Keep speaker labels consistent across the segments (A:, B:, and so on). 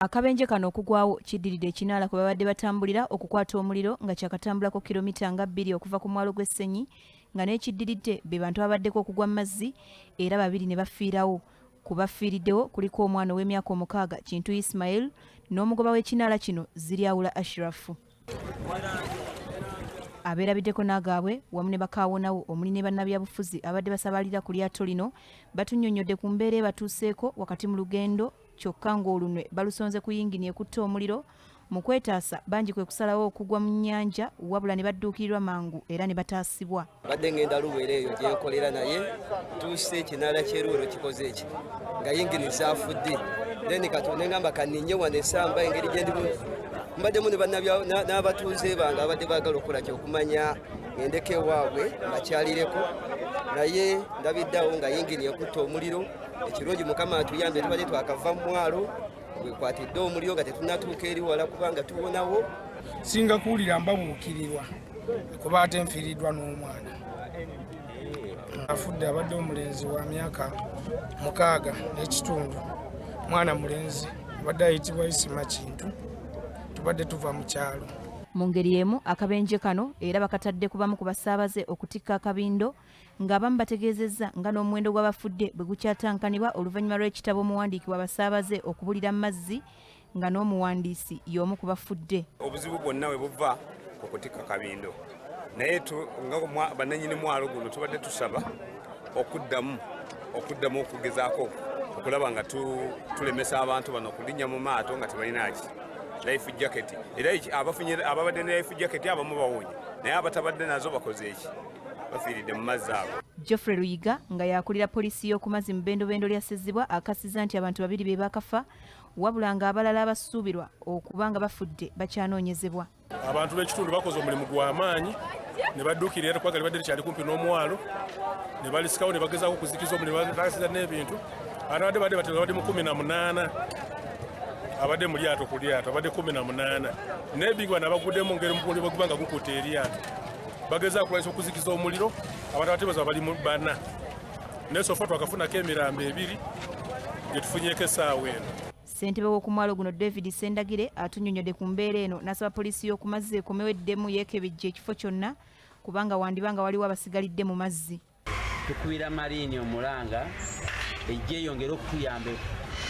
A: Akabenje kano okugwawo kiddiridde ekinaala kwe babadde batambulira okukwata omuliro nga kyakatambulako kilomita nga bbiri okuva ku mwalo gw'e Ssenyi nga n'ekiddiridde be bantu ababaddeko okugwa mu mazzi era babiri ne bafiirawo. Ku bafiiriddewo kuliko omwana ow'emyaka omukaaga Kintu Ismail n'omugoba w'ekinaala kino Ziryawula Ashirafu. Abeerabiddeko n'agaabwe wamu ne bakaawonawo omuli ne bannabyabufuzi abadde basabalira ku lyato lino batunnyonnyodde ku mbeera ebatuuseeko wakati mu lugendo kyokka ng'olunwe balusonze ku yingini ekutte omuliro. Mu kwetaasa bangi kwe kusalawo okugwa mu nnyanja wabula ne badduukirirwa mangu era ne bataasibwa.
B: Mbadde ngenda Luwero eyo gye nkolera naye ntuuse ekinaala ky'e Luwero kikoze eki nga yingini zaafudde then kati ne ngamba kanninye wano esamba engeri gye ndimu mbaddemu ne n'abatuuze bange abadde baagala okukola ki okumanya ngendeko ewaabwe mbakyalireko naye ndabiddeawo nga yingini ekutte omuliro. Ekirungi Mukama atuyambye tubadde twakava mu mwalo wekwatidde omuliro nga tetunatuuka eri wala kubanga tuwonawo.
C: Singa kuwulira mbabuukirirwa kuba ate nfiiriddwa n'omwana afudde abadde omulenzi wa myaka 6.5, mwana mulenzi abadde ayitibwa Isima Kintu, tubadde tuva mu kyalo.
A: Mu ngeri y'emu akabenje kano era bakatadde ku bamu ku basaabaze okutikka akabindo ng'abamu bategeezezza nga n'omuwendo gw'abafudde bwe gukyatankanibwa oluvannyuma lw'ekitabo omuwandiikibwa abasaabaze okubulira mu mazzi nga n'omuwandiisi y'omu ku bafudde.
D: Obuzibu bwonna we buva ku kutikka kabindo naye nga bannannyini mwalo guno tubadde tusaba okuddamu okuddamu okugezaako okulaba nga tulemesa abantu bano okulinnya mu maato nga tebalina ki life jacket era ababadde ne life jacket abamu bawonye naye abatabadde nazo bakoze eki bafiiridde mu mazzi ago.
A: Geoffrey Luyiga nga y'akulira poliisi y'oku mazzi mu bbendobendo lya Ssezibwa akasiza nti abantu babiri be baakafa wabula ng'abalala abasuubirwa okuba nga bafudde bakyanoonyezebwa.
E: Abantu b'ekitundu bakoze omulimu gw'amaanyi ne badduukirira era kubanga libadde likyali kumpi n'omwalo ne balisikawo ne bagezaako okuzikiza omuliro batasiza n'ebintu. Abantu badde badde babadde mu 18 abadde mu lyato ku lyato abadde 18 naye bingi bano abaguddemu ngeri omuliro bwe guba nga gukutte eryato bagezaako okulwanyisa okuzikiza omuliro. Abantu abateeberezebwa bali mu bana naye sofa twakafunako emirambo ebiri gye tufunyeeko essaawa eno.
A: Ssentebe w'oku mwalo guno David Ssendagire atunnyonnyodde ku mbeera eno n'asaba poliisi y'oku mazzi ekomewo eddemu yeekebejje ekifo kyonna kubanga wandiba nga waliwo abasigalidde mu mazzi.
F: Tukubira Mariini omulanga ejje eyongere okutuyamba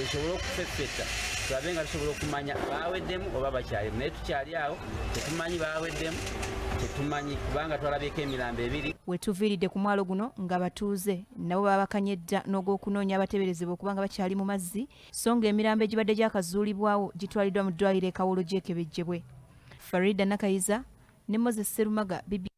F: esobole okufeffetta tulabe nga tusobola okumanya baaweddemu oba bakyalimu naye tukyali awo tetumanyi baaweddemu tetumanyi kubanga twalabyeko emirambo ebiri.
A: We tuviiridde ku mwalo guno ng'abatuuze nabo baabakanye dda n'ogw'okunoonya abateeberezebwa okuba nga bakyali mu mazzi so ng'emirambo egibadde gyakazuulibwawo gitwaliddwa mu ddwaliro e Kawolo gyekebejjebwe. Farida Nakayiza ne Moses Sserumaga, BBC.